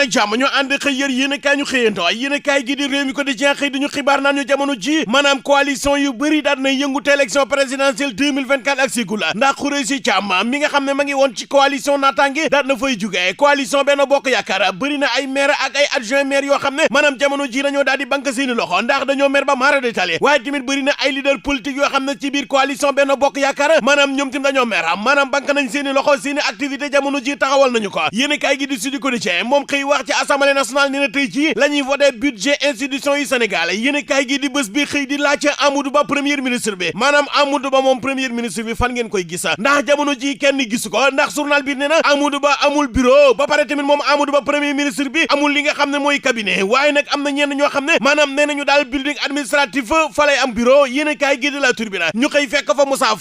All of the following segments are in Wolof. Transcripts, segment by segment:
nag jàmm ñu ànd xëy yër yéenekaay ñu xëyandoo yéenekaay gi di Rewmi Quotidien xëy duñu xibaar naan ñu jamono ji maanaam coalition yu bëri daal na yëngu te élection présidentielle 2024 ak sigula ndax Khoureyssi Thiam mi nga xam ne ma ngi woon ci coalition naataange daal na fay jugee coalition Benno Bokk Yaakaar bëri na ay maire ak ay adjoint maire yoo xam ne maanaam jamono ji dañoo daal di banque seeni loxo ndax dañoo mer ba maara détaillé waaye tamit bëri na ay leader politique yoo xam ne ci biir coalition Benno Bokk Yaakaar maanaam ñoom tim dañoo mer maanaam banque nañ seeni loxo seeni activité jamono ji taxawal nañu ko yéenekaay gi di Sud Quotidien moom xëy wax ci assemblée nationale nee na tey ci la ñuy voté budget institution yi Sénégal yéenekaay gi di bés bi xëy di laaj Amadou Ba premier ministre bi maanaam Amadou Ba moom premier ministre bi fan ngeen koy gis ndax jamono ji kenn gisu ko ndax journal bi nee na Amadou Ba amul bureau ba pare tamit moom Amadou Ba premier ministre bi amul li nga xam ne mooy cabinet waaye nag am na ñenn ñoo xam ne maanaam nee nañu daal building administratif fa lay am bureau yéenekaay gi di La Tribune ñu xëy fekk fa Moussa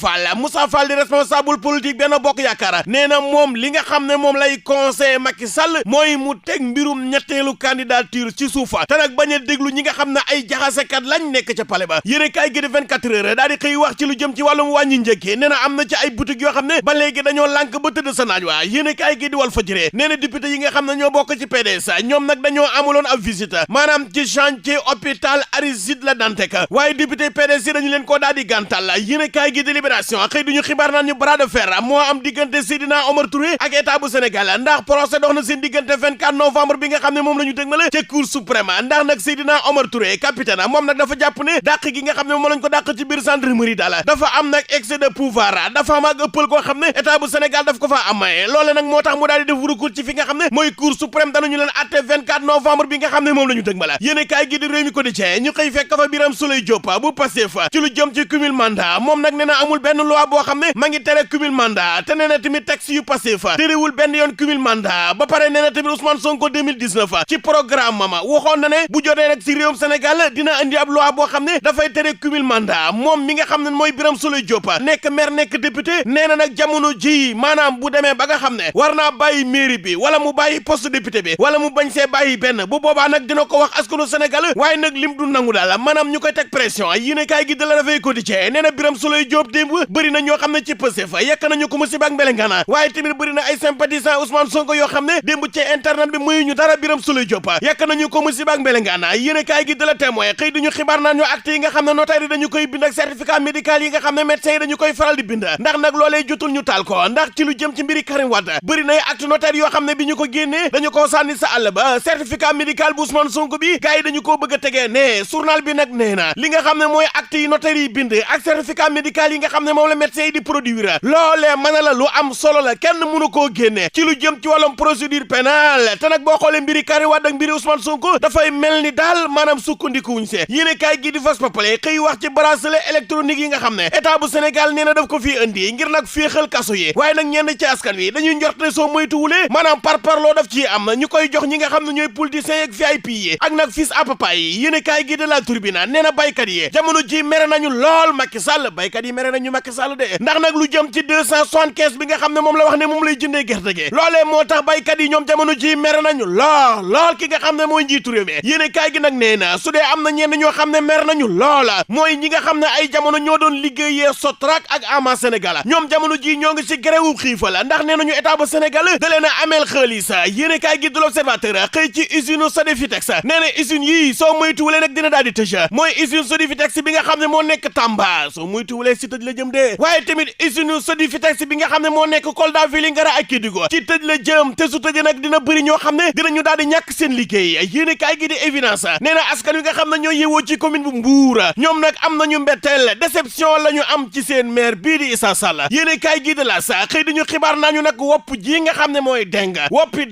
Fall di responsable politique Benno Bokk Yaakaar nee na moom li nga xam ne moom lay conseiller Macky Sall mooy mu teg mbirum ñetteelu candidature ci suufa te nag bañ a déglu ñi nga xam ne ay jaxasekat lañ nekk ca pale ba yéenekaay gi di 24 heures daal di xëy wax ci lu jëm ci wàllum wàññi njëkk nee na am na ci ay boutique yoo xam ne ba léegi dañoo lànk ba tëdd sa naaj waa yéenekaay gi di Walf Fadjri nee na député yi nga xam ne ñoo bokk ci PDS ñoom nag dañoo amuloon ab visite maanaam ci chantier hôpital Aristide Le Dantec waaye député PDS yi dañu leen koo daal di gàntal yéenekaay gi di Libération xëy duñu xibaar naan ñu bras de fer moo am diggante Seydina Omar Touré ak état bu Sénégal ndax procès dox na seen diggante 24 novembre bi nga xam ne moom la ñu dëgmal ca cour suprême ndax nag Seydina Omar Touré capitaine moom nag dafa jàpp ne dàq gi nga xam ne moom lañ ko dàq ci biir gendarmerie daal dafa am nag excès de pouvoir dafa am ak ëppal koo xam ne état bu Sénégal daf ko fa amee loole nag moo tax mu daal di def recours ci fi nga xam ne mooy cour suprême danañu leen atte 24 novembre bi nga xam ne moom la ñu dëgmal yéenekaay gi di Rewmi Quotidien ñu xëy fekk fa Birame Souleye Diop bu Pastef ci lu jëm ci cumul mandat moom nag nee na amul benn loi boo xam ne ma ngi tere cumul mandat te nee na tamit texte yu Pastef terewul benn yoon cumul mandat ba pare nee na tamit Ousmane Sonko 2019 ci programme mama waxoon na ne bu jotee nag ci réewum Sénégal dina andi ab loi boo xam ne dafay tere cumul mandat moom mi nga xam ne mooy Birame Souleye Diop nekk maire nekk député nee na nag jamono ji maanaam bu demee ba nga xam ne war naa bàyyi mairie bi wala mu bàyyi poste député bi wala mu bañ see bàyyi benn bu boobaa nag dina ko wax askanu Sénégal waaye nag lim du nangu daal maanaam ñu koy teg pression yéenekaay gi de La Réveil Quotidien nee na Birame Souleye Diop démb bëri na ñoo xam ne ci Pastef yekk nañu ko musiba ak mbelengana waaye tamit bëri na ay sympathisants Ousmane Sonko yoo xam ne démb ci internet bi muy ñu dara Birame Souleye Diop yekk nañu ko musiba ak mbelengana yéenekaay gi de La Témoin xëy duñu xibaar naan ñu acte yi nga xam ne notaire yi dañu koy bind ak certificat médical yi nga xam ne médecins yi dañu koy faral di bind ndax nag loolee jotul ñu taal ko ndax ci lu jëm ci mbiri Karim Wade bëri na acte notaire yoo xam ne bi ñu ko génnee dañu ko sànni sa àll ba certificat médical bu Ousmane Sonko bi gars yi dañu koo bëgg a tegee ne journal bi nag nee na li nga xam ne mooy acte yi notaire yi bind ak certificat médical yi nga xam ne moom la médecins yi di produire loolee mën na la lu am solo la kenn mënu koo génne ci lu jëm ci wàllum procédure pénale te nag boo xoolee mbiri Karim Wade ak mbiri Ousmane Sonko dafay mel ni daal maanaam sukkandikuwuñ see yéene kaay gi di Vox Populi xëy wax ci bracelet électronique yi nga xam ne état bu Sénégal nee na daf ko fii indi ngir nag féexal kaso yi waaye nag ñenn ci askan wi dañuy njort ne soo moytuwulee maanaam parparloo daf ci am ñu koy jox ñi nga xam ne ñooy politiciens ak VIP yi ak nag fils à papa yi yéene kaay gi de La Tribune nee na baykat yi jamono ji mere nañu lool Macky Sall baykat yi mere nañu Macky Sall de ndax nag lu jëm ci 275 bi nga xam ne moom la wax ne moom lay jëndee gerte gi loolee moo tax baykat yi ñoom jamono ji mere nañu lool ki nga xam ne mooy njiitu réew mi yéene kaay gi nag nee na su dee am na ñenn ñoo xam ne mere nañu loola mooy ñi nga xam ne ay jamono ñoo doon liggéeyee Sotrac ak Ama Sénégal ñoom jamono ji ñoo ngi ci gréwu xiifa la ndax nee nañu état bu Sénégal da leen a ameel xaalis yéene kaay gi de L'Observateur xëy ci usine Sodefitex nee na usine yii soo moytuwulee nag dina daal di tëj mooy usine Sodefitex bi nga xam ne moo nekk Tamba soo moytuwulee si tëj la jëm de waaye tamit usine Sodefitex bi nga xam ne moo nekk Kolda Vélingara ak Kédougou ci tëj la jëm te su tëjee nag dina bëri ñoo xam ne dinañu daal di ñàkk seen liggéey yéene kaay gi di Évidence nee na askan wi nga xam ne ñoo yewoo ci commune bu Mbour ñoom nag am nañu mbetteel déception la ñu am ci seen maire bii di Issa Sall yéene kaay gi de la sa xëy diñu xibaar nañu nag wopp ji nga xam ne mooy deng woppi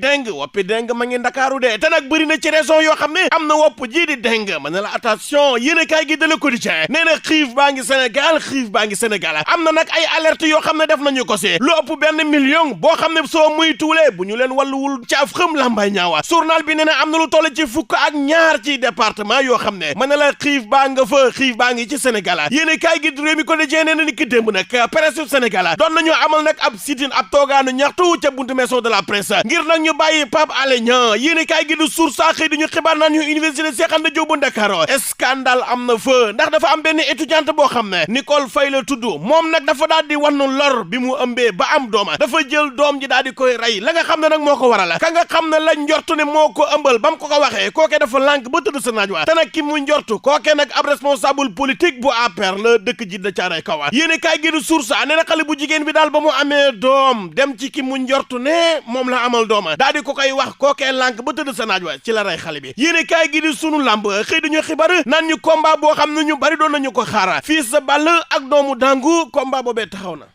deng ma ngi Ndakaaru de te nag bëri na ci région yoo xam ne am na wopp ji di deng ma ne la attention yéene kaay gi de Le Quotidien nee na xiif baa ngi Sénégal am na nag ay alerte yoo xam ne def nañu ko si lu ëpp 1 million boo xam ne soo muy tuulee bu ñu leen wàlluwul ci af xëm lambay ñaawa journal bi nee na am na lu toll ci fukk ak ñaar ci département yoo xam ne ma ne la xiif baa ngi ci Sénégal yéene kaay gi di Rewmi Quotidien nee na ni ki démb nag presse Sénégal doon nañu amal nag ab sit-in ab toogaanu ñaxtu ca buntu maison de la presse ngir nag ñu bàyyi Pape Alé Niang yéene kaay gi di Source A xëy di ñu xibaar naan ñu université Cheikh Anta Diop bu Ndakaaru scandale am na fa ndax dafa am benn étudiante boo xam ne Nicole Faye la tudd moom nag dafa daal di wannu lor bi mu ëmbee ba am dooma dafa jël doom ji daal di koy rey la nga xam ne nag moo ko waral ka nga xam ne la njortu ne moo ko ëmbal ba mu ko waxee kookee dafa lànk ba tëdd sa naaj wa te nag ki mu njortu kookee nag ab responsable politique bu APR la dëkk ji da caaray kaw yéene kaay gi di source nee na xale bu jigéen bi daal ba mu amee doom dem ci ki mu njortu ne moom la amal dooma daal di ko koy wax kookee lànk ba tëdd sa naaj wa ci la rey xale bi yéene kaay gi di sunu làmb xëy dañu xibaar naan ñu combat boo xam ne ñu bari doon nañu ko xaara fii sa ball ak doomu dangu combat boobee taxaw na